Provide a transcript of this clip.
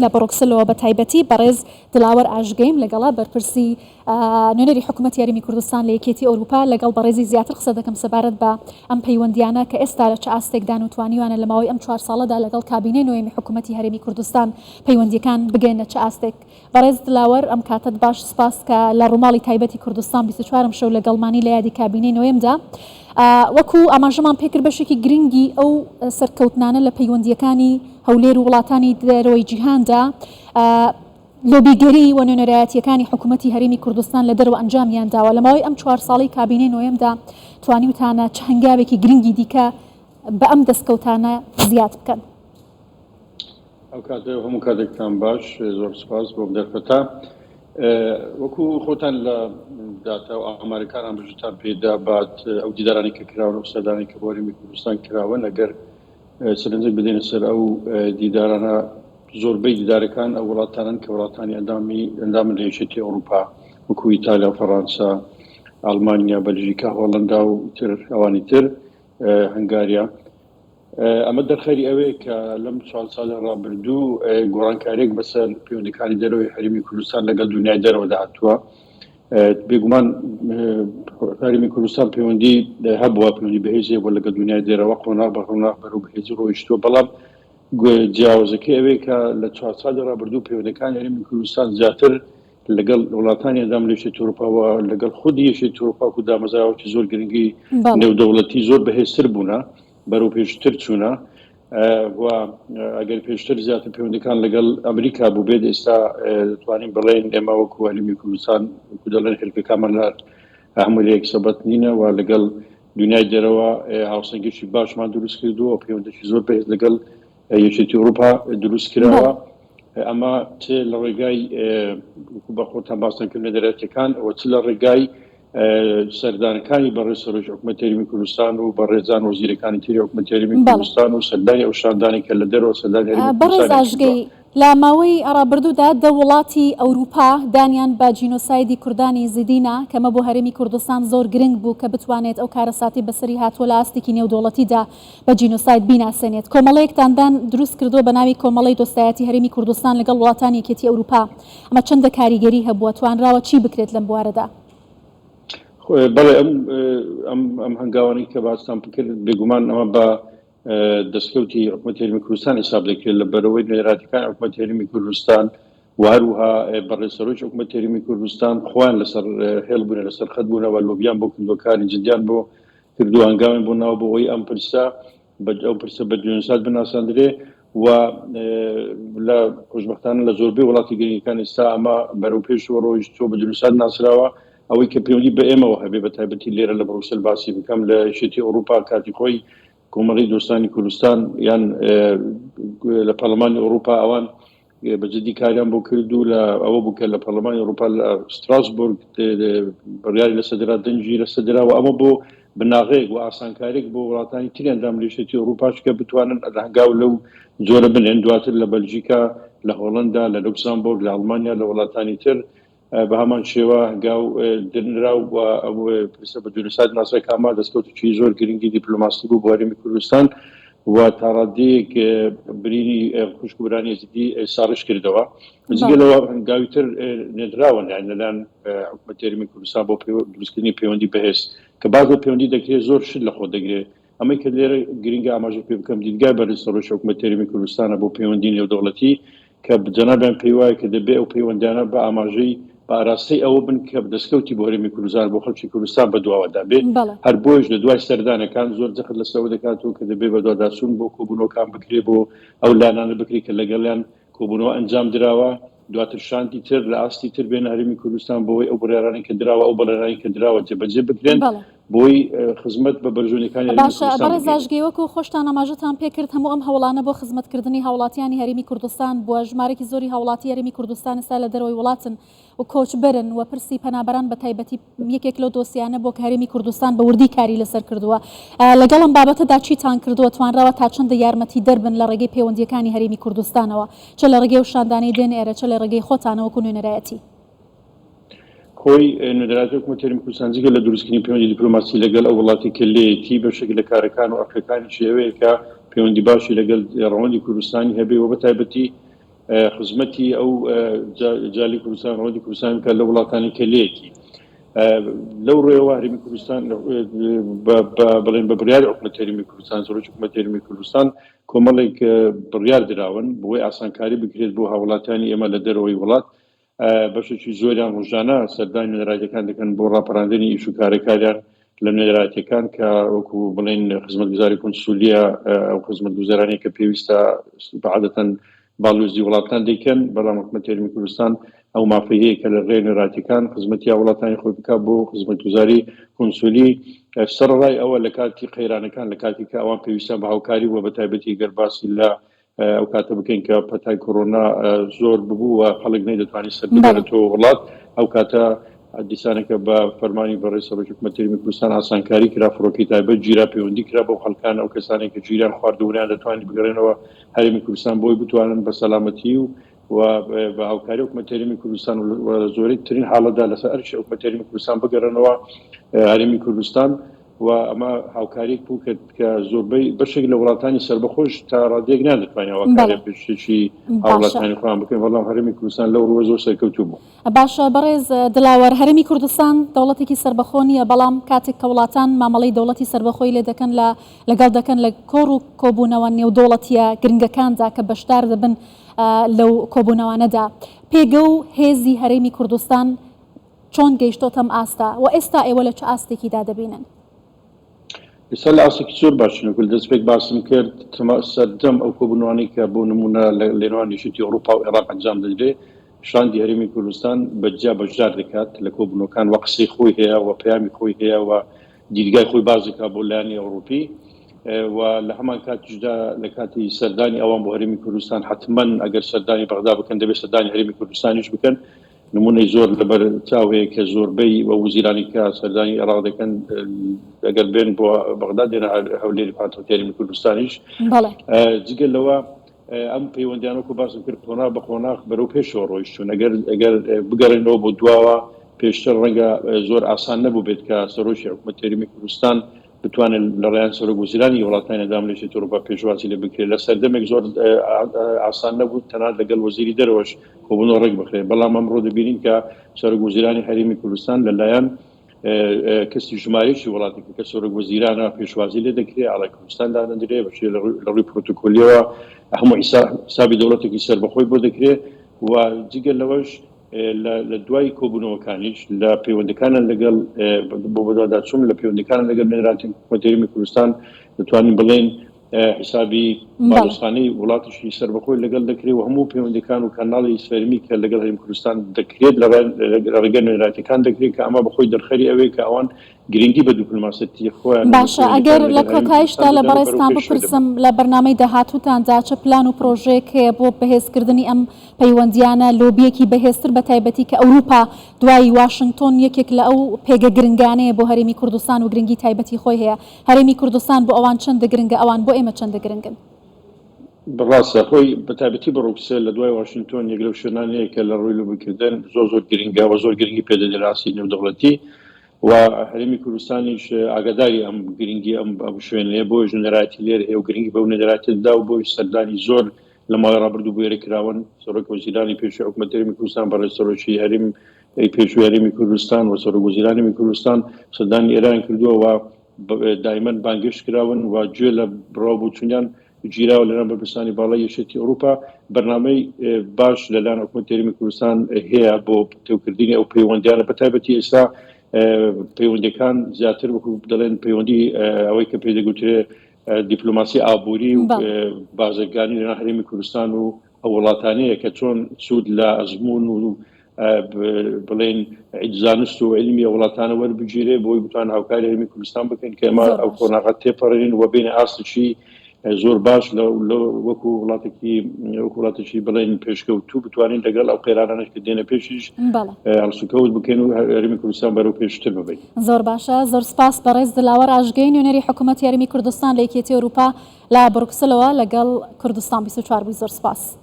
لە بڕۆکسلەوە بە تایبەتی بەڕێز دلاوەر ئاژگەیم لەگەڵە بەرپرسی نوێنەری حکومەتی هەرێمی کوردستان لە یەکێتی ئەوروپا لەگەڵ بەڕێزی زیاتر قسە دەکەم سەبارەت بە ئەم پەیوەندیانە کە ئێستا لە چ ئاستێکدان و توانیوانە لە ماوەی ئەم چوار ساڵەدا لەگەڵ کابینەی نۆیەمی حکومەتی هەرێمی کوردستان پەیوەندیەکان بگەێنە چ ئاستێک. بەڕێز دلاوەر ئەم کاتەت باش سپاس کە لە ڕووماڵی تایبەتی کوردستان 24 ئەمشەو لەگەڵمانی لە یادی کابینەی نۆیەمدا. وەکو ئاماژەمان پێکرد بەشێکی گرنگی ئەو سەرکەوتنانە لە پەیوەندییەکانی هەولێر و وڵاتانی دەرەوەی جیهاندا لۆبیگەری و نوێنەرایەتییەکانی حکوومەتی هەرێمی کوردستان لە دەرەوە ئەنجامیان داوە. لە ماوەی ئەم چوار ساڵەی کابینەی نۆیەمدا توانیوتانە چ هەنگاوێکی گرنگی دیکە بە ئەم دەستکەوتانە زیاد بکەن؟ ئەو کاتە و هەموو کاتێکتان باش زۆر سپاس بۆم دەرفەتە وەکو خۆتان لە داتا و ئامارەکان ئاماژەتان پێدا بات ئەو دیدارانی کە کراون و سەردانی کە بۆ هەرێمی کوردستان کراون ئەگەر سەرنجێک بدەینە سەر ئەو دیدارانە زۆربەی دیدارەکان ئەو وڵاتانن کە وڵاتانی ئەندامی ئەندامن لە یەکێتی ئەوروپا وەکو ئیتالیا و فەڕانسە ئەڵمانیا بەلژیکا هۆڵندا و تر ئەوانی تر هەنگاریا ئەمە دەرخەری ئەوەیە کە لەم چوار ساڵی ڕابردوو گۆڕانکارییەک بەسەر پەیوەندیەکانی دەرەوەی هەرێمی کوردستان لەگەڵ دنیای دەرەوەدا هاتووە. بێگومان هەرێمی کوردستان پەیوەندی هەبووە، پەیوەندی بەهێزی هەبووە لەگەڵ دنیای دەرەوە، قۆناغ بە قۆناغ بەرەو بەهێزی ڕۆیشتووە، بەڵام جیاوازەکەی ئەوەیە کە لە چوار ساڵی ڕابردوو پەیوەندەکانی هەرێمی کوردستان زیاتر لەگەڵ وڵاتانی ئەندام لە یەکێتی ئەوروپا و لەگەڵ خودی یەکێتی ئەوروپا و دامەزراوەکی زۆر گرنگی نێودەوڵەتی زۆر بەهێزتر بوونە. بەرەو پێشتر چوونە و ئەگەر پێشتر زیاتر پەیوەندەکان لەگەڵ ئەمریکا بوو بێت ئێستا دەتوانین بڵێن ئێمە وەکو هەرێمی کوردستان وەکو دەڵێن هێلکەکانمان لە هەموو لە یەک سەبەت نینە و لەگەڵ دنیای دەرەوە هاوسەنگێکی باشمان دروست کردووە و پەیوەندێکی زۆر بەهێز لەگەڵ یەکێتی ئەوروپا دروست کراوە ئەمە چ لە ڕێگای بە خۆتان باستان کرد نوێنەرایەتیەکان و چ لە ڕێگای سەردانەکانی بەڕێز سەرۆکی حکومەتی هەرێمی کوردستان و بەڕێزان وەزیرەکانی تری حکومەتی هەرێمی کوردستان و سەردانی ئەو شاندانەی کە لە دەرەوە سەردانی هەرێمی بەڕێز کوردستانیان کردووە. ئاژگەی، لە ماوەی ڕابردوودا دە وڵاتی ئەوروپا دانیان بە جینۆسایدی کوردانی ئێزیدی نا، کە ئەمە بۆ هەرێمی کوردستان زۆر گرنگ بوو کە بتوانێت ئەو کارەساتەی بەسەری هاتووە لە ئاستێکی نێودەوڵەتیدا بە جینۆساید بیناسێنێت. کۆمەڵەیەکتان دان دروست کردووە بە ناوی کۆمەڵەی دۆستایەتی هەرێمی کوردستان لەگەڵ وڵاتانی یەکێتی ئەوروپا، ئەمە چەندە کاریگەری هەبووە؟ توانراوە چی بکرێت لەم بوارەدا؟ بەڵێ ئەم ئەم ئەم هەنگاوانەی کە باستان کرد بێگومان ئەمە بە دەستکەوتی حکوومەتی هەرێمی کوردستان حساب دەکرێت لە بەرەوەی نوێنەراتەکان حکوومەتی هەرێمی کوردستان و هەروها بەڕێز سەرۆکی حکوومەتی هەرێمی کوردستان خۆیان لەسەر هێڵ بوونە لەسەر خەت بوونەوە لۆبیان بۆ کردووە کاری جدیان بۆ کردووە هەنگاویان بۆ ناوە بۆ ئەوەی ئەم پرسە ئەو پرسە بە جینۆساید بناساندرێ و لە خۆشبەختانە لە زۆربەی وڵاتی گرنگەکان ئێستا ئەمە بەرەو پێشەوە ڕۆیشتووە بە جینۆساید ناسراوە ئەوەی کە پەیوەندی بە ئێمەوە هەبێ بە تایبەتی لێرە لە بڕوسل باسی بکەم لە یەکێتی ئەوروپا کاتی خۆی کۆمەڵی دۆستانی کوردستان یان لە پەرلەمانی ئەوروپا ئەوان بە جدی کاریان بۆ کرد و لە ئەوە بوو کە لە پەرلەمانی ئەوروپا لە ستراسبورگ بڕیاری لەسەر درا دەنگی لەسەر درا و ئەمە بۆ بناغەیەک و ئاسانکاریێک بۆ وڵاتانی تری ئەندام لە یەکێتی ئەوروپاش کە بتوانن هەنگاو لەو جۆرە بنێن دواتر لە بەلجیکا لە هۆڵندا لە لوکسامبۆرگ لە ئەڵمانیا لە وڵاتانی تر بە هەمان شێوە هەنگاو درنرا و ئەو پرسە بە جینۆساید ناسرا کە ئەمە دەستکەوتێکی زۆر گرنگی دیپلۆماسی بوو بۆ هەرێمی کوردستان و تاڕادەیەک برینی خوشک و برانی ئێزیدی ساڕێژ کردەوە. جگە لەوە هەنگاوی تر نێردراون یان لەلایەن حکوومەتی هەرێمی کوردستان بۆ دروستکردنی پەیوەندی بەهێز کە باس لە پەیوەندی دەکرێت زۆر شت لە خۆ دەگرێت ئەمەی کە لێرە گرنگە ئاماژە پێ بکەم دیدگای بەرز سەرۆکی حکوومەتی هەرێمی کوردستانە بۆ پەیوەندی نێودەوڵەتی کە جەنابیان پێی وایە کە دەبێ ئەو پەیوەندیانە بە ئاماژەی بە ئاراستەی ئەوە بن کە دەستکەوتی بۆ هەرێمی کوردستان بۆ خەڵکی کوردستان بەدواوەدا بێ هەر بۆیش لە دوای سەردانەکان زۆر جەخت لەسەر ئەوە دەکاتەوە کە دەبێ بەدواداچوون بۆ کۆبوونەوەکان بکرێ بۆ ئەو لایەنانە بکرێ کە لەگەڵیان کۆبوونەوە ئەنجام دراوە دواتر شاندی تر لە ئاستی تر بێنە هەرێمی کوردستان بۆی ئەو بڕیارانەی کە دراوە ئەو بەڵێنانەی کە دراوە جێبەجێ بکرێن بۆی خزمەت بە بەرژەوەندیەکانی هەرێمی باشە کوردستان بەڕێز بگەیەنێت. ئاژگەی وەکو خۆشتان ئاماژەتان پێکرد هەموو ئەم هەوڵانە بۆ خزمەتکردنی هاوڵاتیانی هەرێمی کوردستان بووە ژمارەکی زۆری هاوڵاتی هەرێمی کوردستان ئێستا لە دەرەوەی وڵاتن و کۆچبەرن و پرسی پەنابەران بە تایبەتی یەکێک لەو دۆسیانە بووە کە هەرێمی کوردستان بە وردی کاری لەسەر کردووە لەگەڵ ئەم بابەتەدا چیتان کردووە توانراوە تا چەندە یارمەتیدەر بن لە ڕێگەی پەیوەندییەکانی هەرێمی کوردستانەوە چ لە ڕێگەی ئەو شاندانەی دێن ئێرە چ لە ڕێگەی خۆتانەوە وەکو نوێنەرایەتی؟ خۆی نوێنەرایەتی حکومەتی هەرێمی کوردستان جگە لە دروستکردنی پەیوەندی دیپلۆماسی لەگەڵ ئەو وڵاتی کە لێیەتی بەشێک لە کارەکان و ئەرکەکانیشی ئەوەیە کە پەیوەندی باشی لەگەڵ ڕەوەندی کوردستانی هەبێ و بە تایبەتی. خزمەتی ئەو جالی کوردستان ڕەوەندی کوردستان بکات لە وڵاتانی کە لێتی. لەو ڕێوە هەرێمی کوردستان بڵێن بە بڕیاری حکومەتی هەرێمی کوردستان، سەرۆکی حکومەتی هەرێمی کوردستان کۆمەڵێک بڕیار دراون بۆی ئاسانکاری بکرێت بۆ هاوڵاتیانی ئێمە لە دەرەوەی وڵات. بەشێکی زۆریان ڕۆژانە سەردانی نوێنەرایەتیەکان دەکەن بۆ ڕاپەراندنی ئیش و کارەکاریان لە نوێنەرایەتیەکان کە وەکو بڵێن خزمەتگوزاری کونسولیە، ئەو خزمەتگوزارانەی کە پێویستە بەعادەتەن باڵیۆزی وڵاتان دەیکەن، بەڵام حکومەتی هەرێمی کوردستان ئەو مافەی هەیە کە لە ڕێی نوێنەرایەتیەکان خزمەتی هاوڵاتانی خۆی بکات بۆ خزمەتگوزاری کونسولی. سەرەڕای ئەوە لە کاتی قەیرانەکان، لە کاتی کە ئەوان پێویستیان بە هاوکاری بووە، بە تایبەتی گەر باسی لە ئەو کاتە بکەین کە پەتای کۆرۆنا زۆر ببوو و خەڵک نەیدەتوانی سەر بگەڕێتەوە وڵات، ئەو کاتە دیسانەکە بە فەرمانی بەڕێز سەرۆکی حکومەتی هەرێمی کوردستان ئاسانکاری کرا، فڕۆکەی تایبەت گیرا، پەیوەندی کرا بەو خەڵکانە، ئەو کەسانەی کە گیریان خواردبوو نەیاندەتوانی بگەڕێنەوە هەرێمی کوردستان بۆی بتوانن بە سەلامەتی و و بە هاوکاری حکومەتی هەرێمی کوردستان و لە زۆرترین حاڵەتدا لەسەر ئەرکی حکومەتی هەرێمی کوردستان بگەڕێنەوە هەرێمی کوردستان و ئەمە هاوکاریەک بوو کە کە زۆربەی بەشێک لە وڵاتانی سەربەخۆش تا ڕادەیەک نەیاندەتوانی هاوکاریان پێشکێشی هاوڵاتیانی خۆیان بکەن، بەڵام هەرێمی کوردستان لەو ڕووە زۆر سەرکەوتوو بوو. باشە بەڕێز دلاوەر، هەرێمی کوردستان دەوڵەتێکی سەربەخۆ نییە، بەڵام کاتێک کە وڵاتان مامەڵەی دەوڵەتی سەربەخۆی لێ دەکەن لە لەگەڵ دەکەن لە کۆڕ و کۆبوونەوە نێودەوڵەتییە گرنگەکاندا کە بەشدار دەبن لەو کۆبوونەوانەدا، پێگە و هێزی هەرێمی کوردستان چۆن گەیشتۆتە ئەم ئاستە و ئێستا ئێوە لە چ ئاستێکیدا دەبینن؟ ئێستا لە ئاستێکی زۆر باشین، وەکو لە دەستپێک باسم کرد، سەرجەم ئەو کۆبوونەوانەی کە بۆ نموونە لە نێوان یەکێتی ئەوروپا و عێراق ئەنجام دەدرێت، شاندی هەرێمی کوردستان بە جیا بەشدار دەکات لە کۆبوونەوەکان و قسەی خۆی هەیە و پەیامی خۆی هەیە و دیدگای خۆی باس دەکات بۆ لایەنی ئەوروپی و لە هەمان کاتیشدا لە کاتی سەردانی ئەوان بۆ هەرێمی کوردستان حەتمەن ئەگەر سەردانی بەغدا بکەن دەبێت سەردانی هەرێمی کوردستانیش بکەن. نمونەی زۆر لەبەر چاو هەیە کە زۆربەی و وزیرانی کە سەردانی عێراق دەکەن ئەگەر بێن بۆ بەغدا دێنە هەولێری پایتەختی هەرێمی کوردستانیش. جگە لەوە ئەم پەیوەندیانە وەکو باسم کرد قۆناغ بە قۆناغ بەرەو پێشەوە ڕۆیشتوون. ئەگەر ئەگەر بگەڕێنەوە بۆ دواوە پێشتر ڕەنگە زۆر ئاسان نەبوو بێت کە سەرۆکی حکوومەتی هەرێمی کوردستان بتوانێت لە ڕێیان سەرۆک وەزیرانی وڵاتانی ئەندام لە یەکێتی ئەوروپا پێشوازی لێ بکرێت. لە سەردەمێک زۆر ئاسان نەبوو تەنانەت لەگەڵ وەزیری دەرەوەش کۆبوونەوە ڕێک بخرێت، بەڵام ئەمڕۆ دەبینین کە سەرۆک وەزیرانی هەرێمی کوردستان لەلایەن کەسی ژمارەیەکی وڵاتێک کە سەرۆک وەزیرانە پێشوازی لێ دەکرێت، ئاڵای کوردستان دادەندرێ، بەشێ لە ڕووی پرۆتۆکۆلیەوە هەموو حیسابی دەوڵەتێکی سەربەخۆی بۆ دەکرێت و جگە لەوەش لە دوای کۆبوونەوەکانیش لە پەیوەندەکانیان لەگەڵ بۆ بەدواداچوون لە پەیوەندەکانیان لەگەڵ نوێنەرانی حکوومەتی هەرێمی کوردستان دەتوانین بڵێین حیسابی باڵیۆزخانەی وڵاتیشی سەربەخۆی لەگەڵ دەکرێت و هەموو پەیوەندەکان و کەناڵی فەرمی کە لەگەڵ هەرێمی کوردستان دەکرێت لە ڕێگەی نوێنەرایەتیەکان دەکرێت کە ئەمە بەخۆی دەرخەری ئەوەیە کە ئەوان گرنگی بە دیپلۆماسیەتی خۆیان و باشە ئەگەر پەیوەندەکان لە لەگەڵ هەرێمی کۆتایشدا کوردستان لە دەدەن و بەرەو بەڕێزتان پێشەوەی دەبەن. بپرسم لە بەرنامەی داهاتووتاندا چ پلان و پرۆژەیەک هەیە بۆ بەهێزکردنی ئەم پەیوەندییانە لۆبییەکی بەهێزتر بە تایبەتی کە ئەوروپا دوای واشنگتۆن یەکێک لە ئەو پێگە گرنگانەیە بۆ هەرێمی کوردستان و گرنگی تایبەتی خۆی هەیە هەرێمی کوردستان بۆ ئەوان چەندە گرنگە ئەوان بۆ ئێمە چەندە گرنگن؟ ڕاستە خۆی بە تایبەتی بڕوکسێل لە دوای واشنتۆن یەک لەو شوێنانەیە کە لە ڕووی لۆبیکردن زۆر زۆر گرنگە و زۆر گرنگی پێدەدرێت لە ئاستی نێودەوڵەتی و هەرێمی کوردستانیش ئاگاداری ئەم گرنگی ئەم ئەم شوێنەیە بۆیە نوێنەرایەتی لێرە هەیە و گرنگی بەو نوێنەرایەتیە دەدا و بۆی سەردانی زۆر لە ماوەی ڕابردوو بۆ ئێرە کراون سەرۆک وەزیرانی پێشووی حکوومەتی هەرێمی کوردستان بەڕێز سەرۆکی هەرێم پێشووی هەرێمی کوردستان و سەرۆک وەزیرانی هەرێمی کوردستان سەردانی ئێران کردووە و دایمەن بانگهێشت کراون و گوێ لە بڕاو بۆچوونیان گیراوە لەلایەن بەرپرسانی باڵای یەکێتی ئەوروپا. بەرنامەی باش لەلایەن حکوومەتی هەرێمی کوردستان هەیە بۆ پتەوکردنی ئەو پەیوەندیانە، بە تایبەتی ئێستا پەیوەندیەکان زیاتر وەکو دەڵێن پەیوەندی ئەوەی کە پێی دەگوترێ دیپلۆماسی ئابووری و بازرگانی لەناو هەرێمی کوردستان و ئەو وڵاتانەیە کە چۆن سوود لە ئەزموون و بڵێن زانست و عیلمی ئەو وڵاتانە وەربگیرێ بۆی بتوان هاوکاری هەرێمی کوردستان بکەن کە ئێمە ئەو قۆناغە تێپەڕێنین و بێنە ئاستێکی زۆر باش لە وەکو وڵاتێکی وەکو وڵاتێکی بڵێن پێشکەوتوو بتوانین لەگەڵ ئەو قەیرانانەش کە دێنە پێشیش هەڵسوکەوت بکەین و هەرێمی کوردستان بەرەو پێشتر ببەین. زۆر باشە زۆر سپاس بەڕێز دلاوەر ئاژگەی نوێنەری حکوومەتی هەرێمی کوردستان لە یەکێتی ئەوروپا لە بڕوکسلەوە لەگەڵ کوردستان 24 بووی زۆر سپاس.